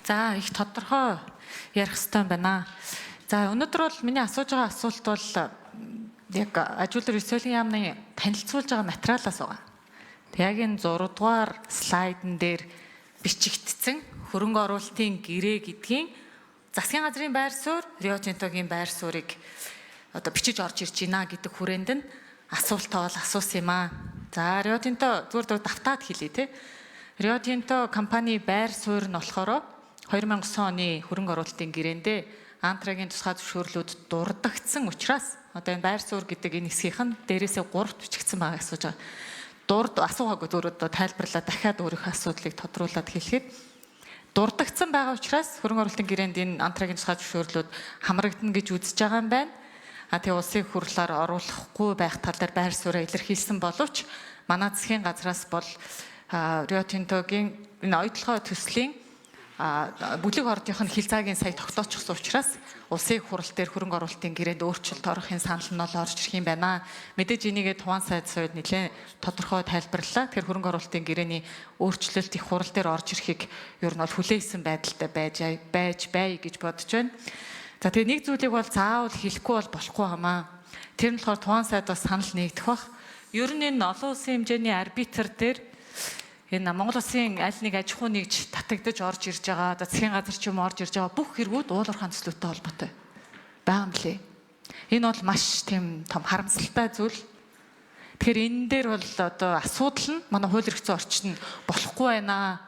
За, их тодорхой ярих хэрэгтэй байна. За, өнөөдөр бол миний асууж байгаа асуулт бол яг аж үйлдвэр эрх соёлын яамны танилцуулж байгаа материалаас байгаа. Тэг яг энэ 6 дугаар слайдн дээр бичигдсэн хөрөнгө оруулалтын гэрээ гэдгийн засгийн газрын байр суурь, Рио Тинтогийн байр суурийг одоо бичиж орж ирж байна гэдэг хүрээнд нь асуултаа бол асуусан юм аа. За, Рио Тинто зүгээр давтаад хэлье те. Рио Тинто компани байр суурь нь болохоор 2009 оны хөрөнгө оруулалтын гэрээндээ Антрагийн тусгай зөвшөөрлүүд дурдагдсан учраас одоо энэ байр суурь гэдэг энэ хэсгийнх нь дээрээсээ 3-т бичигдсэн байгааг асууж байгаа. Дурд асуугаагүй, зүгээр одоо тайлбарлаа, дахиад өөрийнхөө асуудлыг тодруулаад хэлэхэд дурдагдсан байгаа учраас хөрөнгө оруулалтын гэрээнд энэ Антрагийн тусгай зөвшөөрлүүд хамрагдана гэж үзэж байгаа юм байна. А тэгээ улсын хурлаар оруулахгүй байх тал дээр байр сууриа илэрхийлсэн боловч манай засгийн газраас бол Рио Тинтогийн энэ оюутлогоо төслийн бүлэг ордынх нь хил заагийн сая тогтоочихсон учраас улсын хурал дээр хөрөнгө оруулалтын гэрээнд өөрчлөлт орохын санал нь бол орж ирэх юм байна. Мэдээж энийгээ Туваан сайд соёд нэлээд тодорхой тайлбарлалаа. Тэгэхээр хөрөнгө оруулалтын гэрээний өөрчлөлт их хурал дээр орж ирэхийг ер нь бол хүлээсэн байдалтай байж байж бай гэж бодож байна. За, тэгээ нэг зүйлийг бол заавал хэлэхгүй бол болохгүй хамаа. Тэр нь болохоор Туваан сайд бас санал нэгдэх бах. Ер нь энэ олон улсын хэмжээний арбитр дээр энэ Монгол улсын аль нэг аж ахуй нэгж татагдаж орж ирж байгаа, одоо засгийн газар ч юм орж ирж байгаа бүх хэрэгүүд уул уурхайн төслүүдтэй холбоотой байгаа юм лээ. Энэ бол маш тийм том харамсалтай зүйл. Тэгэхээр энэ дээр бол одоо асуудал нь манай хууль эрх зүйн орчин болохгүй байна.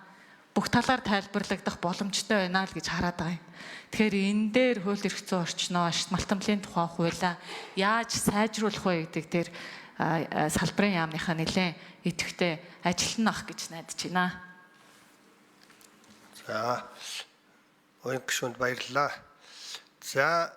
Бүх талаар тайлбарлагдах боломжтой байна л гэж хараад байгаа юм. Тэгэхээр энэ дээр хууль эрх зүйн орчноо, ашиг малтамлын тухай хуулиа яаж сайжруулах вэ гэдэг дээр салбарын яамныхаа нэлээд идэвхтэй ажиллана ах гэж найдаж байна. За, уян гишүүнд баярлалаа. За.